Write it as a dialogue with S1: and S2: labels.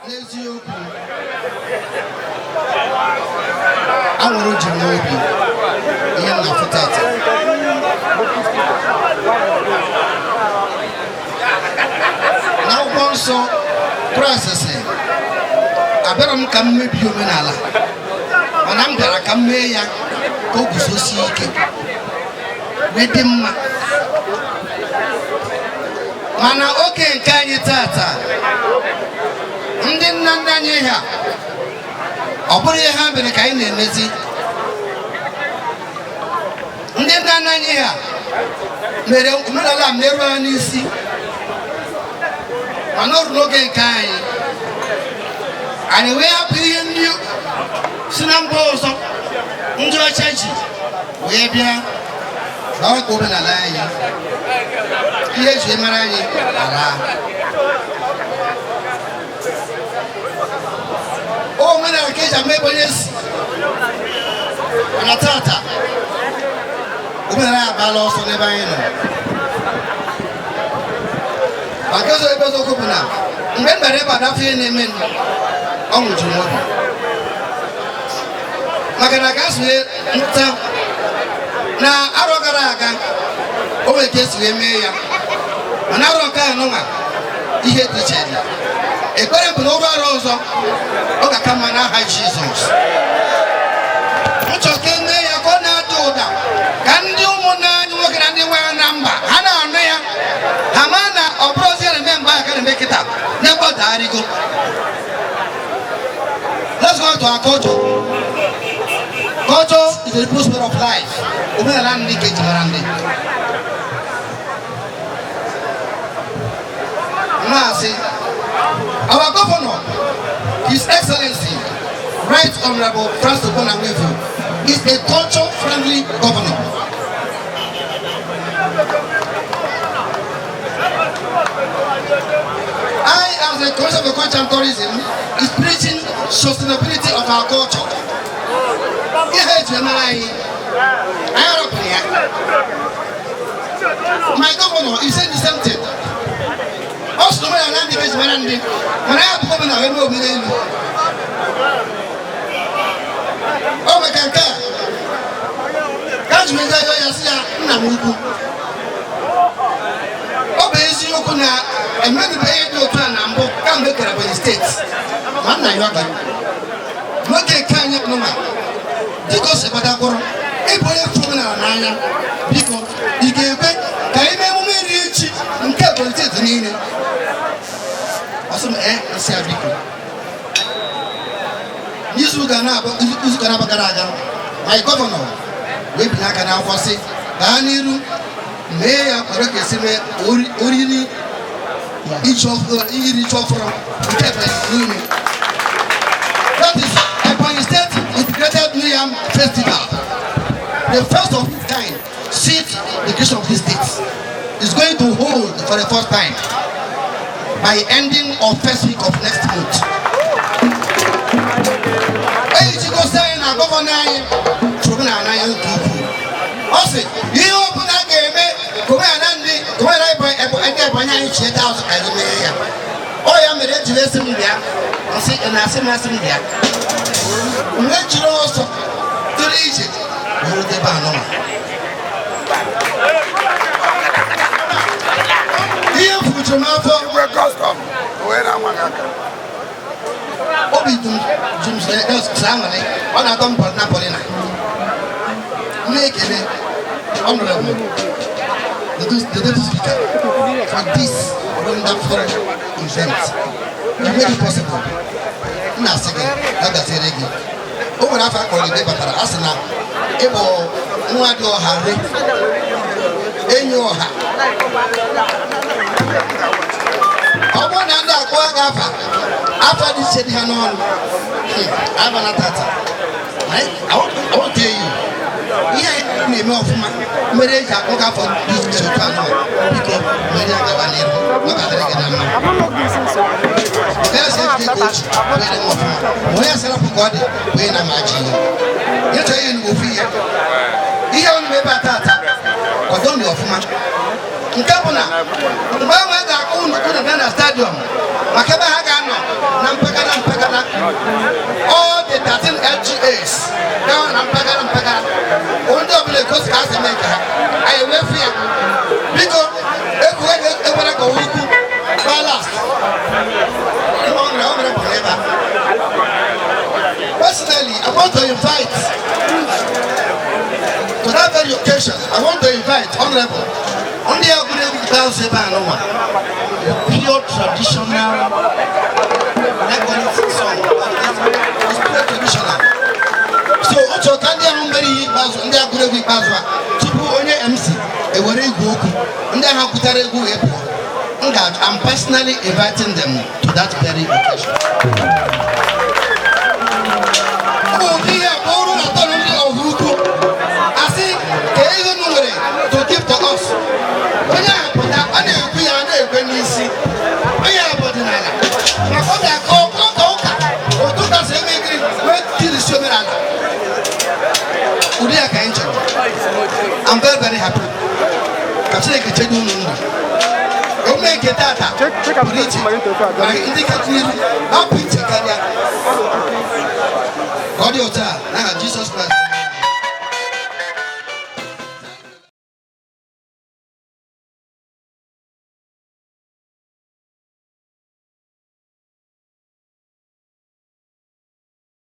S1: N'eziokwu, aṅụrị ji m n'obi ihe m na-afụ tata. N'akwụkwọ nsọ, Kraịst sị, abịara m ka m mebie omenala, mana m bịara ka m mee ya ka o guzosie ike wee dị mma. Mana oge nke anyị tata, ndị nna nna anyị ha, ọ bụrụ ihe ha mere ka anyị na-emezi. Ndị nna nna anyị ha mere omenala meruo ha n'isi, mana ọ ruru n'oge nke anyị, anyị wee hapụ ihe ndị si na mba ọzọ ndị ọcha ji wee bịa gbawa ka omenala anyị, ihe eji mara anyị ala. Omenala ka eji ama ebe onye si, mana tata omenala ya agbala ọsọ n'ebe anyị nọ. Maka ọzọ, ebe ọzọ bụ na mgbe m bịara ebe a dafọ ihe na-eme, ọṅụ juru m obi, maka na ka a nta na arọ gara aga o nwere ka esi wee mee ya, mana arọ nke a nụnwa ihe dị iche dị. Ekpere bụ na ọrụ arọ ọzọ ọ ga-aka mma n'aha Jizọs. M chọrọ ka e mee ya ka ọ na-ada ụda, ka ndị ụmụnne anyị nwoke na ndị nwaanyị na mba ha na-anụ ya, ha ma na ọ bụrụ ozi ya na-eme mgbe ahụ ka na-eme kịta n'ebe ọ dagharịgo. Let's go to our culture. Culture is the people's way of life. Omenala ndị ka eji mara ndị. Na-asị, our governor, His Excellency, Right Honorable Francis Ogbonna Nwifuru, is a culture-friendly governor. I, as the Commissioner for Culture and Tourism, is preaching sustainability of our culture. Ihe eji mara anyị, anyị arapụrụ ya. My governor is saying the same thing. Ọ sị na omenala ndị eji mara ndị, mana ya bụ gọvanọ wee mee omenelu. Ọ maka nke a ka ji wee jee ya, sị ya, nna m ukwu, ọ bụ eziokwu na emenubeghị ihe dị otu a na mbụ kamgbe e kere Ebonyi steeti, ma nna ya ọga n'oge nke anyị nụma dịka o si gbatakwụrụ ịbụ onye fụrụ omenala n'anya, biko ị ga-ekwe ka anyị mee emume iri ji nke Ebonyi steeti niile? Ọ sị m ee. M sị ya biko. N'izu ụka na-abụ gara aga, my gọvanọ wee binye aka n'akwụkwọ sị gaa n'iru mee ya, kwere ka esi mee oriri iri ji ọfụrụ nke Ebonyi niile. That is Ebonyi State Integrated New Yam Festival, the first of its kind since the creation of this state, is going to hold for the first time by ending of first week of next month. Eji gosi anyị na gọvanọ anyị fụrụ omenala n'anya nke ukwuu. Ọ sị ihe ọ bụla a ga-eme ka omenala ndị ka omenala ndị Ebonyi anyị chieta azụ, ka anyị mee ya. Ọ ya mere eji wee sị m bịa. Ọ sị ị na-asị m asị m bịa, mgbe jiri ọsọ tụrụ ije wee rute ebe a nọma. Ihe fujuru m afọ,
S2: Igwe custom wee na-ama gị aka.
S1: Obi dum jum sọ aṅụrị, ọ na-atọ m na pọlina na-ekele Honorable the Deputy Speaker for this wonderful event. You made it possible. M na-asị gị ya gaziere gị. O nwere afọ akpọrọ gị batara, a sị na ịbụ nwa dị ọha re enyi ọha. Ọ bụrụ na ndị akpọ gị afa afa dị iche dị ha n'ọnụ abana tata. I won't tell you ihe anyị na-eme ọfụma mere eji akpọ gị afọ dị iche otu anụ. Biko mere ya gaba n'iru, ọ ga-adịrị gị na mma. Onye sị ejide ka ochi wee dị m ọfụma, ma onye sịrị ka ọ dị wee na ma ji ihe ihe chọrọ ihe ofu ihe ihe ọnụ ebe a tata kwado nụ ọfụma. Nke bụ na mgbe ahụ a ga-akpọ unu unu bịa na stadium. Maka ebe ha ga-anọ na mpaghara mpaghara, all the 13 LGAs gawa na mpaghara mpaghara, ndị ọbụla egosi ka ha si eme nke ha, anyị ewefu ya. Biko, ekwere ka ukwu gbaa last. O mere pụrụ ebe a. Personally, I want to invite to that very occasion. I want to invite Honorable ndị agụrụ egwu ikpeazụ ebe a n'ụwa, pure traditional song. It's pure traditional. So ọ chọrọ ka ndị ahụ mere ihe ikpeazụ, ndị agụrụ egwu ikpeazụ a, tupu onye MC ewere igwe okwu, ndị ahụ kwutara egwu wee pụọ. M ga I'm personally inviting them to that very occasion. Ụdị ihe a bụrụ na tọrọ ndị ọhụrụ ukwu asị ka ihe unu nwere to give to us. Onye ahụ pụta, ọ na-ekwu ya, ọ na-ekwe n'isi. Onye ahụ bụ ọdịnala, maka ọ ga-akọ ụka ụka otu ụka si eme gịrị wee tirisi omenala. Ụdị ya ka anyị chọrọ. I'm very, very happy. Ka Chineke chedo unu ndụ. Ome nke tata pụrụ iche, ma ndị kacha iru.